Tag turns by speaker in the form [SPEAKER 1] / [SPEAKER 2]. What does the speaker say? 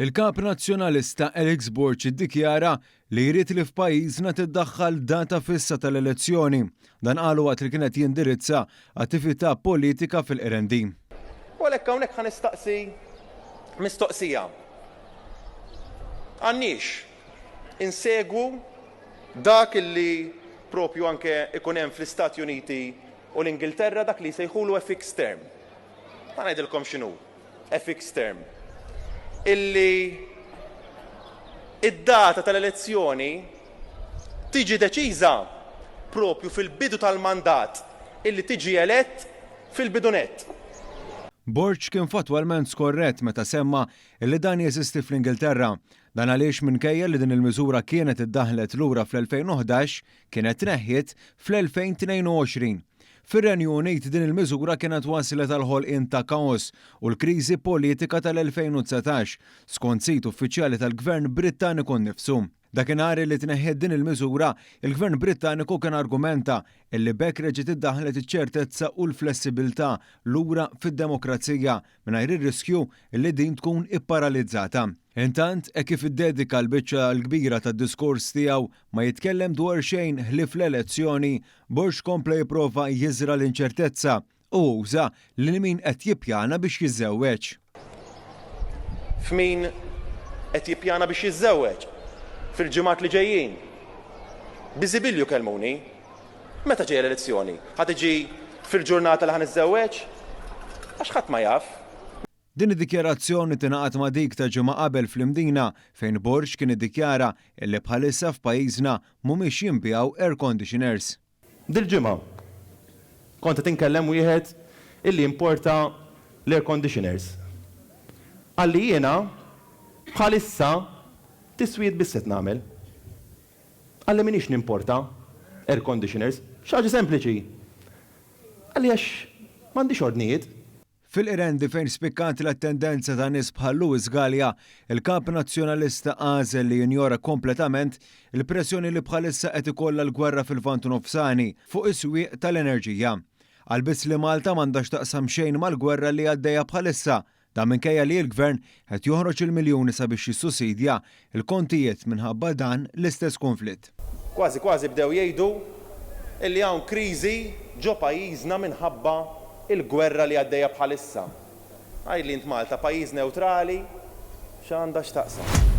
[SPEAKER 1] Il-Kap Nazzjonalista Alex Borg iddikjara li jrid li f'pajjiżna tiddaħħal data fissa tal-elezzjoni. Dan qalu waqt li kien qed jindirizza attività politika fil-Qrendi.
[SPEAKER 2] U għalhekk hawnhekk ħa nistaqsi mistoqsija. Għandniex insegwu dak illi propju anke ikun hemm fl-Istati Uniti u l-Ingilterra dak li jsejħulu a fixed term. Ħa ngħidilkom x'inhu. a fixed term, illi id-data tal-elezzjoni tiġi deċiża propju fil-bidu tal-mandat illi tiġi elett fil-bidu nett.
[SPEAKER 1] Borg kien fattwalment skorrett meta semma illi dan jeżisti fl-Ingilterra. Dan għaliex minkejja li din il-miżura kienet iddaħħlet lura fl-2011, kienet tneħħiet fl-2022. Fir-Renju Unit din il-miżura kienet wasslet għall-ħolqien ta' kaos u l-kriżi politika tal-2019, skont sit uffiċjali tal-Gvern Brittaniku nnifsu. Dakinhar li tneħħiet din il-miżura, il-Gvern Brittaniku kien argumenta illi b'hekk reġgħet iddaħħlet iċ-ċertezza u l-flessibilità lura fid-demokrazija mingħajr ir-riskju li din tkun ipparalizzata. Intant, hekk kif iddedika l-biċċa l-kbira tad-diskors tiegħu ma jitkellem dwar xejn ħlief l-elezzjoni, Borg kompla jipprova jiżra' l-inċertezza u uża lil min qed jippjana biex jiżżewweġ.
[SPEAKER 2] F'min qed jippjana biex jiżżewweġ fil-ġimgħat li ġejjin. Biżibilju kellmuni. Meta ġejja l-elezzjoni? Ħa tiġi fil-ġurnata li ħa niżżewweġ? Għax ħadd ma jaf.
[SPEAKER 1] Din id-dikjarazzjoni tingħaqad ma' dik ta' ġimgħa qabel fl-Imdina fejn Borg kien iddikjara illi bħalissa f'pajjiżna mhumiex jinbiegħu air conditioners.
[SPEAKER 2] Dil-ġimgħa kont qed inkellem wieħed illi jimporta l-air conditioners. Qalli jiena bħalissa tiswijiet biss qed nagħmel. Qalli m'iniex nimporta air conditioners, xi ħaġa sempliċi. Qalli għax m'għandix ordnijiet.
[SPEAKER 1] Fil-Qrendi fejn spikkat l-attendenza ta' nies bħal Louis Galea, il-Kap Nazzjonalista għażel li jinjora kompletament il-pressjoni li bħalissa qed ikollha l-gwerra fil-Lvant Nofsani fuq is-swieq tal-enerġija. Qal biss li Malta m'għandha x'taqsam xejn mal-gwerra li għaddejja bħalissa Dan minkejja li l-Gvern qed joħroġ il-miljuni sabiex jissussidja l-kontijiet minħabba dan l-istess kunflitt.
[SPEAKER 2] Kważi kważi bdew jgħidu illi hawn kriżi ġo pajjiżna minħabba l-gwerra li għaddejja bħalissa. Għidli int Malta, pajjiż newtrali, x'għandha x'taqsam?